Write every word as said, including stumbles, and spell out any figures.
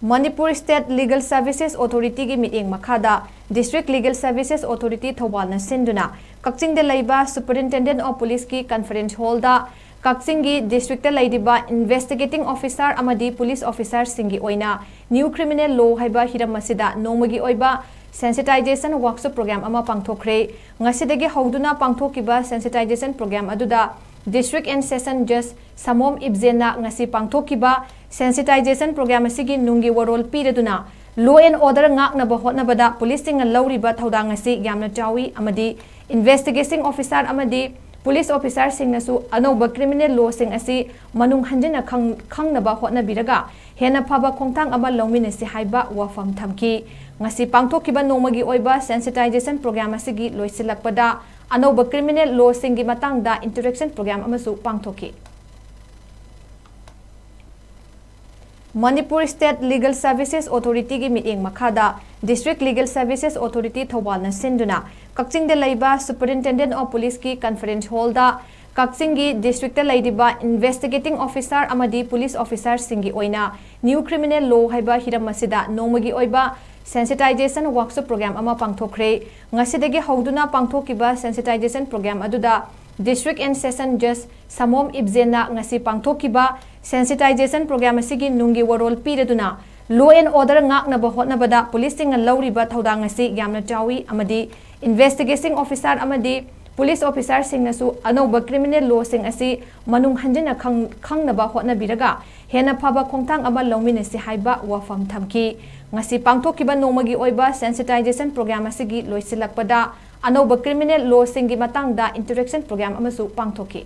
Manipur State Legal Services Authority ꯒꯤ ꯃꯤꯠꯌꯦꯡ ꯃꯈꯥꯗ District Legal Services Authority ꯊꯧꯕꯥꯜꯅ ꯁꯤꯟꯗꯨꯅ ꯀꯛꯆꯤꯡꯗ ꯂꯩꯕ Superintendent of Police ꯀꯤ Conference Hall ꯗ ꯀꯛꯆꯤꯡꯒꯤ district ꯇ ꯂꯩꯔꯤꯕ Investigating Officer ꯑꯃꯗꯤ Police Officer ꯁꯤꯡꯒꯤ ꯑꯣꯏꯅ New Criminal Law ꯍꯥꯏꯕ ꯍꯤꯔꯝ ꯑꯁꯤꯗ ꯅꯣꯡꯃꯒꯤ ꯑꯣꯏꯕ Sensitization Workshop Program ꯑꯃ ꯄꯥꯡꯊꯣꯛꯈ꯭ꯔꯦ꯫ ꯉꯁꯤꯗꯒꯤ ꯍꯧꯗꯨꯅ ꯄꯥꯡꯊꯣꯛꯈꯤꯕ Sensitization Program ꯑꯗꯨꯗ District and Session Judge ꯁꯃꯣꯝ ꯏꯕꯖꯦꯟꯅ ꯉꯁꯤ ꯄꯥꯡꯊꯣꯛꯈꯤꯕ Sensitization Program ꯑꯁꯤꯒꯤ ꯅꯨꯡꯒꯤ ꯋꯥꯔꯣꯜ ꯄꯤꯔꯗꯨꯅ, law and order ꯉꯥꯛꯅꯕ ꯍꯣꯠꯅꯕꯗ police ꯁꯤꯡꯅ ꯂꯧꯔꯤꯕ ꯊꯧꯗꯥꯡ ꯑꯁꯤ ꯌꯥꯝꯅ ꯆꯥꯎꯏ ꯑꯃꯗꯤ Investigating Officer ꯑꯃꯗꯤ Police Officer ꯁꯤꯡꯅꯁꯨ ꯑꯅꯧꯕ criminal law ꯁꯤꯡ ꯑꯁꯤ ꯃꯅꯨꯡ ꯍꯟꯖꯤꯟꯅ ꯈꯪ-, ꯈꯪꯅꯕ ꯍꯣꯠꯅꯕꯤꯔꯒ ꯍꯦꯟꯅ ꯐꯕ ꯈꯣꯡꯊꯥꯡ ꯑꯃ ꯂꯧꯃꯤꯟꯅꯁꯤ ꯍꯥꯏꯕ ꯋꯥꯐꯝ ꯊꯝꯈꯤ꯫ ꯉꯁꯤ ꯄꯥꯡꯊꯣꯛꯈꯤꯕ ꯅꯣꯡꯃꯒꯤ ꯑꯣꯏꯕ Sensitization Program ꯑꯁꯤꯒꯤ ꯂꯣꯏꯁꯤꯜꯂꯛꯄꯗ ꯑꯅꯧꯕ criminal law ꯁꯤꯡꯒꯤ ꯃꯇꯥꯡꯗ interaction program ꯑꯃꯁꯨ ꯄꯥꯡꯊꯣꯛꯈꯤ꯫ Manipur State Legal Services Authority ꯒꯤ ꯃꯤꯠꯌꯦꯡ ꯃꯈꯥꯗ District Legal Services Authority ꯊꯧꯕꯥꯜꯅ ꯁꯤꯟꯗꯨꯅ ꯀꯛꯆꯤꯡꯗ ꯂꯩꯕ Superintendent of Police ꯀꯤ Conference Hall ꯗ ꯀꯛꯆꯤꯡꯒꯤ district ꯇ ꯂꯩꯔꯤꯕ Investigating Officer ꯑꯃꯗꯤ Police Officer ꯁꯤꯡꯒꯤ ꯑꯣꯏꯅ New Criminal Law ꯍꯥꯏꯕ ꯍꯤꯔꯝ ꯑꯁꯤꯗ ꯅꯣꯡꯃꯒꯤ ꯑꯣꯏꯕ Sensitization Workshop Program ꯑꯃ ꯄꯥꯡꯊꯣꯛꯈ꯭ꯔꯦ꯫ ꯉꯁꯤꯗꯒꯤ ꯍꯧꯗꯨꯅ ꯄꯥꯡꯊꯣꯛꯈꯤꯕ Sensitization Program ꯑꯗꯨꯗ District and Session Judge ꯁꯃꯣꯝ ꯏꯕꯖꯦꯟꯅ ꯉꯁꯤ ꯄꯥꯡꯊꯣꯛꯈꯤꯕ Sensitization Program ꯑꯁꯤꯒꯤ ꯅꯨꯡꯒꯤ ꯋꯥꯔꯣꯜ ꯄꯤꯔꯗꯨꯅ, law and order ꯉꯥꯛꯅꯕ ꯍꯣꯠꯅꯕꯗ police ꯁꯤꯡꯅ ꯂꯧꯔꯤꯕ ꯊꯧꯗꯥꯡ ꯑꯁꯤ ꯌꯥꯝꯅ ꯆꯥꯎꯏ ꯑꯃꯗꯤ Investigating Officer ꯑꯃꯗꯤ Police Officer ꯁꯤꯡꯅꯁꯨ ꯑꯅꯧꯕ criminal law ꯁꯤꯡ ꯑꯁꯤ ꯃꯅꯨꯡ ꯍꯟꯖꯤꯟꯅ ꯈꯪ-, ꯈꯪꯅꯕ ꯍꯣꯠꯅꯕꯤꯔꯒ ꯍꯦꯟꯅ ꯐꯕ ꯈꯣꯡꯊꯥꯡ ꯑꯃ ꯂꯧꯃꯤꯟꯅꯁꯤ ꯍꯥꯏꯕ ꯋꯥꯐꯝ ꯊꯝꯈꯤ꯫ ꯉꯁꯤ ꯄꯥꯡꯊꯣꯛꯈꯤꯕ ꯅꯣꯡꯃꯒꯤ ꯑꯣꯏꯕ Sensitization Program ꯑꯁꯤꯒꯤ ꯂꯣꯏꯁꯤꯜꯂꯛꯄꯗ ꯑꯅꯧꯕ criminal law ꯁꯤꯡꯒꯤ ꯃꯇꯥꯡꯗ interaction program ꯑꯃꯁꯨ ꯄꯥꯡꯊꯣꯛꯈꯤ꯫